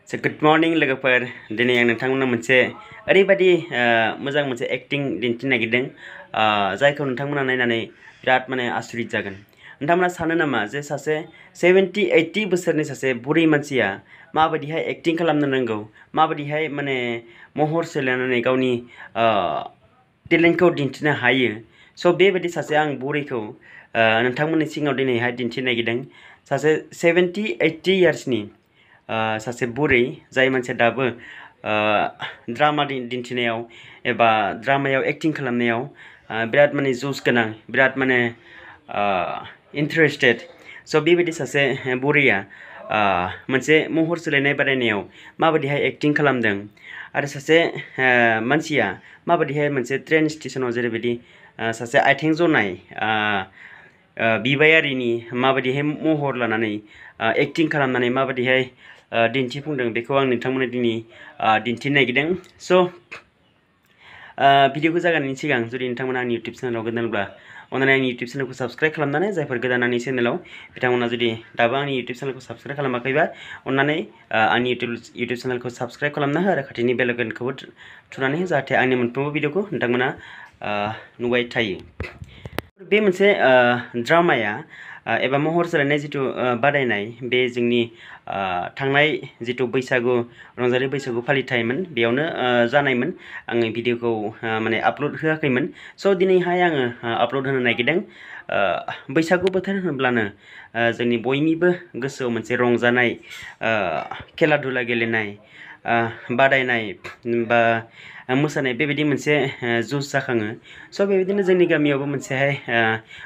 So good morning लोगोफोर दिनै आं नोंथांमोननो मोनसे ओरैबायदि मोजां मोनसे एक्टिं दिन्थिनो नागिरदों जायखौ नोंथांमोना नायनानै बिराद माने आसरित जागोन। नोंथांमोना सानो नामा जे सासे 70-80 बोसोरनि सासे बुरै मानसिया माबायदिहाय एक्टिं खालामनो रोंगौ, माबायदिहाय माने महर सोलायनानै गावनि टेलेन्टखौ दिन्थिनो हायो। स' बेबायदि सासे आं बुरैखौ नोंथांमोननि सिगाङाव दिनैहाय दिन्थिनो नागिरदों। सासे 70-80 इयार्सनि सासे बुरै जाय मानसिया दाबो ड्रामा दिन्थिनायाव एबा ड्रामायाव एक्टिं खालामनायाव बिराद माने जुस गोनां, बिराद माने इन्टारेस्टेड। स' बेबायदि सासे बुरैया मोनसे महर सोलायनाय बादायनायाव माबायदिहाय एक्टिं खालामदों आरो सासे मानसिया माबायदिहाय मोनसे ट्रेन स्टेशनाव जेरैबायदि सासे आथिं जनाय बिबायारिनि माबायदिहाय महर लानानै एक्टिं खालामनानै माबायदिहाय दिन्थिफुंदों बेखौ आं नोंथांमोननो दिनै दिन्थिनो नागिरदों। स' भिडिअखौ जागायनायनि सिगां जुदि नोंथांमोना आंनि इउटुब चेनेलाव गोदानब्ला अन्नानै आंनि इउटुब चेनेलखौ साबस्क्राइब खालामनानै, जायफोर गोदान आंनि चेनेलाव बिथांमोना जुदि दाबो आंनि इउटुब चेनेलखौ साबस्क्राइब खालामाखैबा अन्नानै आंनि इउटुब चेनेलखौ साबस्क्राइब खालामना हो आरो खाथिनि बेल आइकनखौबो थुनानै हो जाहाथे आंनि मोनफ्रोमबो भिडिअखौ नोंथांमोना नुबाय थायो। बे मोनसे ड्रामाया एबा महर सोलायनाय जिथु बादायनाय बे जोंनि थांनाय जिथु बैसागु रंजालि बैसागु फालिथायमोन बेयावनो जानायमोन। आङो भिडिअखौ माने आपल'ड होआखैमोन। स' दिनैहाय आङो आपल'ड होनो नागिरदों। बैसागु बोथोर होनब्लानो जोंनि बयनिबो गोसोआव मोनसे रंजानाय, खेला दुला गेलेनाय, बादायनाय बा मोसानाय बेबायदि मोनसे जुस जाखाङो। स' बेबायदिनो जोंनि गामियावबो मोनसेहाय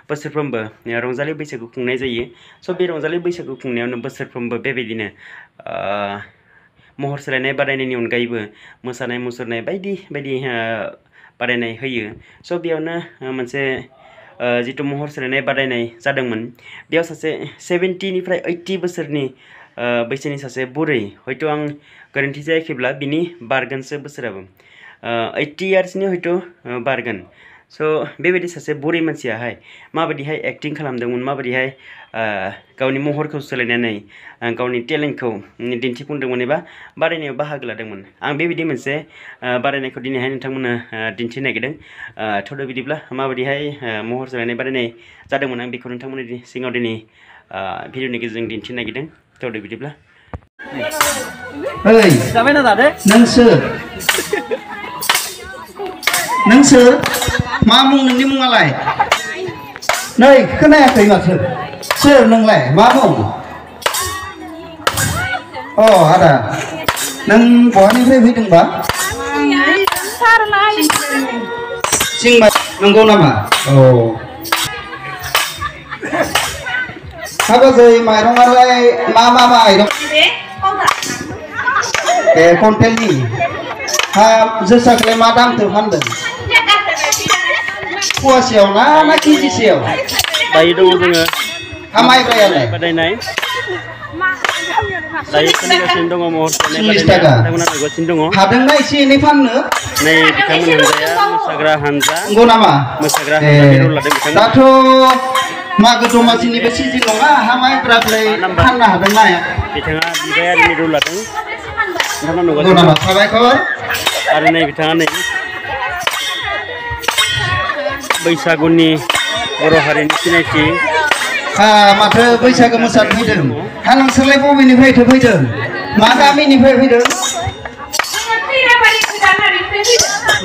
बोसोरफ्रोमबो रंजालि बैसागु खुंनाय जायो। स' बे रंजालि बैसागु खुंनायावनो बोसोरफ्रोमबो बेबायदिनो महर सोलायनाय बादायनायनि अनगायैबो मोसानाय मुसुरनाय बायदि बायदि बादायनाय होयो। स' बेयावनो मोनसे जिथु महर सोलायनाय बादायनाय जादोंमोन बेयाव सासे 70निफ्राय 80 बोसोरनि बैसोनि सासे बुरै, हयथ' आं गोरोन्थि जायाखैब्ला बिनि बारगोनसो बोसोराबो 80 इयार्सनि हयथ' बारगोन। स' बेबायदि सासे बुरै मानसियाहाय माबायदिहाय एक्टिं खालामदोंमोन, माबायदिहाय गावनि महरखौ सोलायनानै गावनि टेलेन्टखौ दिन्थिफुंदोंमोन एबा बादायनायाव बाहागो लादोंमोन। आं बेबायदि मोनसे बादायनायखौ दिनैहाय नोंथांमोननो दिन्थिनो नागिरदों। थ'द' बिदिब्ला माबायदिहाय महर सोलायनाय बादायनाय जादोंमोन आं बेखौ नोंथांमोननि सिगाङाव दिनै भिडिअनि गेजेरजों दिन्थिनो नागिरदों। थ'द' बिदिब्ला नोंसोर मा मुं, नोंनि मुङालाय? नै खोनायाखै माथो। सोर नोंलाय, मा मुं? अ आदा, नों बहानिफ्राय फैदोंबा? सिंबाय, नंगौ नामा? औ हाबाजै, माइरंआलाय मा मा माइरं? ए कन्टेलनि। हा जोसाखौलाय मा दामथो फानदों? फवासेयाव ना केजिसेयाव? दायो दङ जोङो माइब्रायालाय बादायनाय दायो सोलिगासिनो दङ महर सोलायनाय 40 थाखा। बिथांमोना नुगासिनो दङ। हादोंना एसे एनै फाननो? नै बिथांमोन हानजाया मोसाग्रा हानजा, नंगौ नामा? मोसाग्रा हानजा रल लादों बिथांमोन। दाथ' मागो दमासिनिबो सिजन नङा, हा माइब्राखौलाय फाननो हादोंना? बिथाङा बिबायारिनि रल लादों, नोंथाङा नंगौ नुगासिनो नामा? दं। साबायखर। आरो नै बिथाङा नै बैसागुनि बर' हारिनि सिनायथि। माथो बैसागो मोसानो फैदों? हा नोंसोरलाय बबेनिफ्रायथो फैदों? मा गामिनिफ्राय फैदों?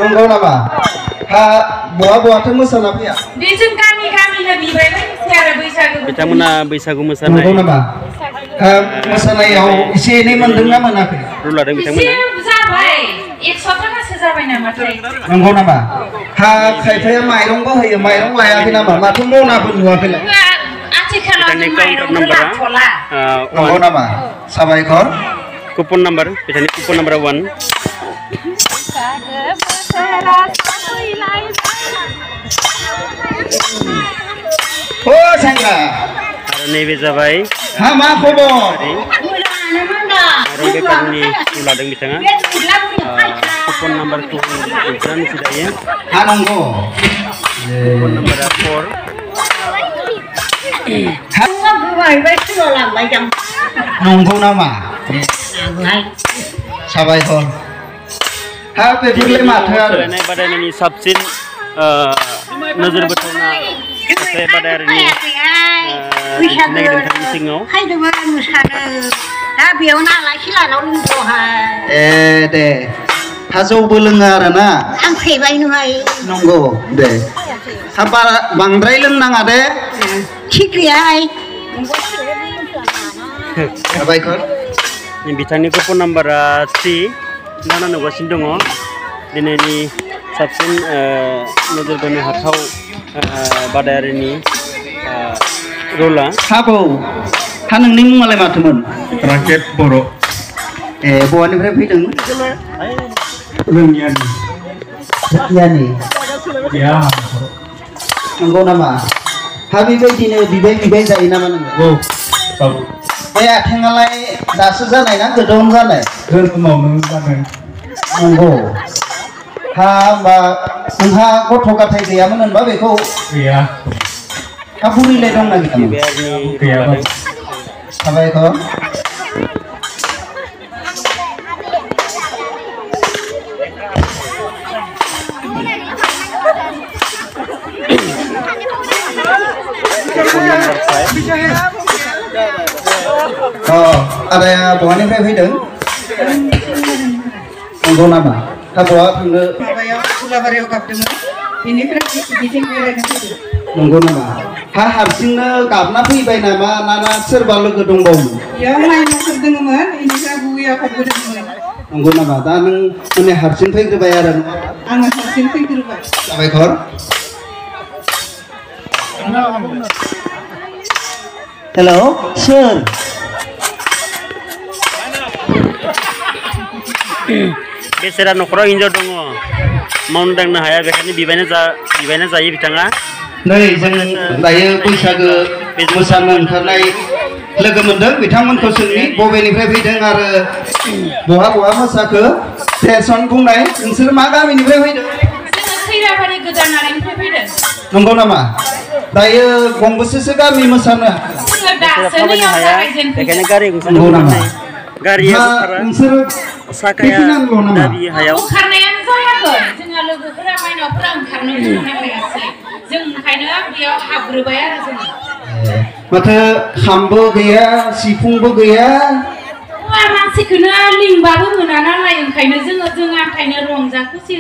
नंगौ नामा? हा बहा बहाथो मोसाना फैया? बिथांमोना बैसागु मोसानाय नंगौ नामा? मोसानायाव एसे एनै मोनदोंना मोनाखै? रल लादों बिथांमोना। नंगौ नामा? हा खायफाया माइरंबो होयो, माइरं लायाखै नामा? माथो मनाबो नुवाखैलाय? बिथांनि काउन्टार नाम्बारा नंगौ नामा? साबायखर। कुपन नाम्बार, बिथांनि कुपन नाम्बारा 1। ओ सेंग्रा, आरो नैबे जाबाय हा मा खबर? माइरं बेफारिनि रल लादों बिथाङा। कुपन नाम्बारखौ दिन्थिना मिथि दायो। हा नंगौ। कुपन नाम्बारा 4। नंगौ नामा? साबायखर हा बेफोरलाय माथो आरो बादायनायनि साबसिन नोजोर बोथावना सासे बादायारिनि नागिरदों सिङाव फैदोंमोन मोसानो दा बेयाव नालाखि लानाव लोंदोंहाय ए दे हा जौबो लोङो आरो ना आं फैबाय नङाय नंगौ दे हा बांद्राय लोंनाङा दे थिग गैयाहाय साबायखर बिथांनि फन नाम्बारा 3 नोंथाङा नुगासिनो दङ दिनैनि साबसिन नोजोर बोनो हाथाव बादायारिनि रला हाबौ हा नोंनि मुङालाय माथोमोन राकेट बर' ए बहानिफ्राय फैदों रोङियानि नंगौ नामा हा बेबायदिनो बिबाय जायो नामा नोङो बे आथिङालाय दासो जानाय ना गोदोआवनो जानाय गोदोआवनो जानाय नंगौ हा होमबा नोंहा गथ' गथाय गैयामोन होनबा बेखौ गैया हा बुरिलाय दं ना गैया साबायखर आदाया बहानिफ्राय फैदों नंगौ नामा हा बहा थांनो फुलाबारियाव गाबदोंमोन बेनिफ्राय बिथिं बेरायनो फैदों नंगौ नामा हा हारसिंनो गाबना फैबाय नामा ना सोरबा लोगो दंबावोमोन बेयाव माइनावफोर दङमोन बेनिफ्राय बुबैयाव हाबबोदोंमोन नंगौ नामा दा नों माने हारसिं फैग्रोबाय आरो आङो हारसिं फैग्रोबाय साबायखर हेलौ सोर बेसेरा न'खराव हिन्जाव दङ मावनो दांनो हाया बेखायनो बिबायना जायो बिथाङा नै जों दायो बैसागो मोसानो ओंखारनाय लोगो मोनदों बिथांमोनखौ सोंनि बबेनिफ्राय फैदों आरो बहा मोसाखो फेसन बुंनाय नोंसोर मा गामिनिफ्राय फैदों खैराबारि गोदानारिनिफ्राय फैदों नंगौ नामा दायो गंबेसेसो गामि मोसानो बेखायनो गारि नंगौ नामा गारिया नोंसोर साखाया दाबि हायाव ओंखारनायानो जायाखै जोंहा लोगोफोरा माइनावफोरा ओंखारनो हायासै जों ओंखायनो बेयाव हाबग्रोबाय आरो जों माथो खामबो गैया सिफुंबो गैया मानसिखौनो लिंबाबो मोना नालाय ओंखायनो जों ओंखायनो रंजा खुसि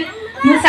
मोसा